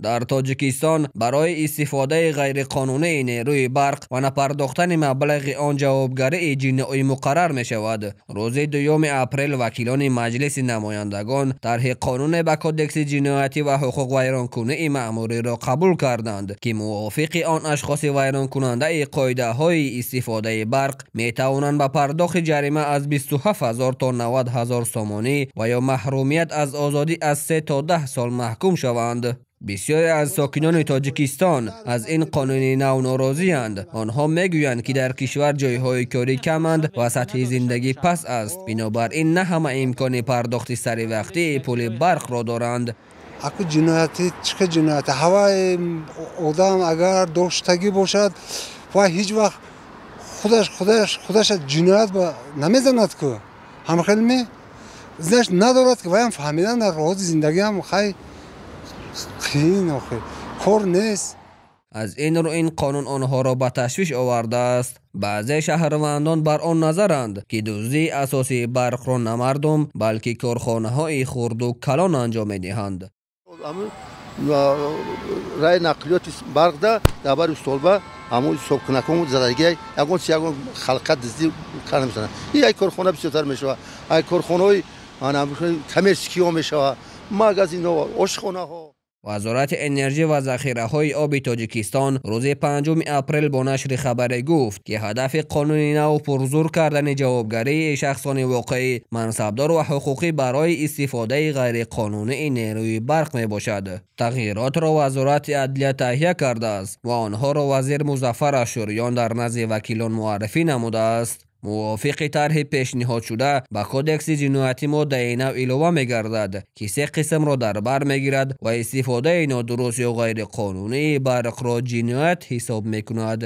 Дар Тоҷикистон барои истифодаи ғайриқонунии нерӯи барқ ва напардохтани маблағи он ҷавобгарии ҷиноӣ муқаррар мешавад. Рӯзи 2 апрел вакилони Маҷлиси намояндагон тарҳи қонуне ба Кодекси ҷиноятӣ ва ҳуқуқвайронкунии маъмуриро қабул карданд, ки мувофиқи он ашхоси вайронкунандаи қоидаҳои истифодаи барқ метавонанд ба пардохти ҷарима аз 27 ҳазор то 90 ҳазор сомонӣ ва ё маҳрумият аз озодӣ аз 3 то 10 сол маҳкум шаванд. Бисёре аз сокинони Тоҷикистон аз ин қонуни нав норозианд. Онҳо мегӯянд, ки дар кишвар ҷойҳои корӣ каманд ва сатҳи зиндагӣ паст аст. Бинобар ин на ҳама имкони пардохти саривақтии пули барқро доранд. Аку ҷиноятӣ чӣ хел ҷиноятӣ? Ҳаваи одам агар доштагӣ бошад, ва ҳеҷ вақт худаша ҷиноят намезанад ку. Ҳамхел ме? Знаеш, надорад ки ваям фаҳмидан дар роҳи зиндагиам хай қиин охир кор нест. Аз ин рӯ ин қонун онҳоро ба ташвиш овардааст. Баъзе шаҳрвандон бар он назаранд, ки дуздии асосии барқро на мардум, балки корхонаҳои хурду калон анҷом медиҳанд. Рай нақлиёти барқда дар бари устолба ҳамун ҳисобкунакон задагӣ ягон чи ягон халқа дуздӣ карда мешаванд. Ин ай корхона бисёртар мешавад, ай корхонаҳои коммерческиҳо мешавад, магазинҳо, ошхонаҳо. Вазорати энержӣ ва захираҳои оби Тоҷикистон рӯзи 5 апрел бо нашри хабаре гуфт, ки ҳадафи қонуни нав пурзур кардани ҷавобгарии шахсони воқеӣ, мансабдор ва ҳуқуқӣ барои истифодаи ғайриқонунии нерӯи барқ мебошад. Тағйиротро Вазорати адлия таҳия кардааст ва онҳоро вазир Музаффар Ашӯриён дар назди вакилон муаррифӣ намудааст. Мувофиқи тарҳи пешниҳодшуда ба Кодекси ҷиноятӣ моддаи нав илова мегардад, ки 3 қисмро дар бар мегирад ва истифодаи нодуруст ё ғайриқонунии барқро ҷиноят ҳисоб мекунад.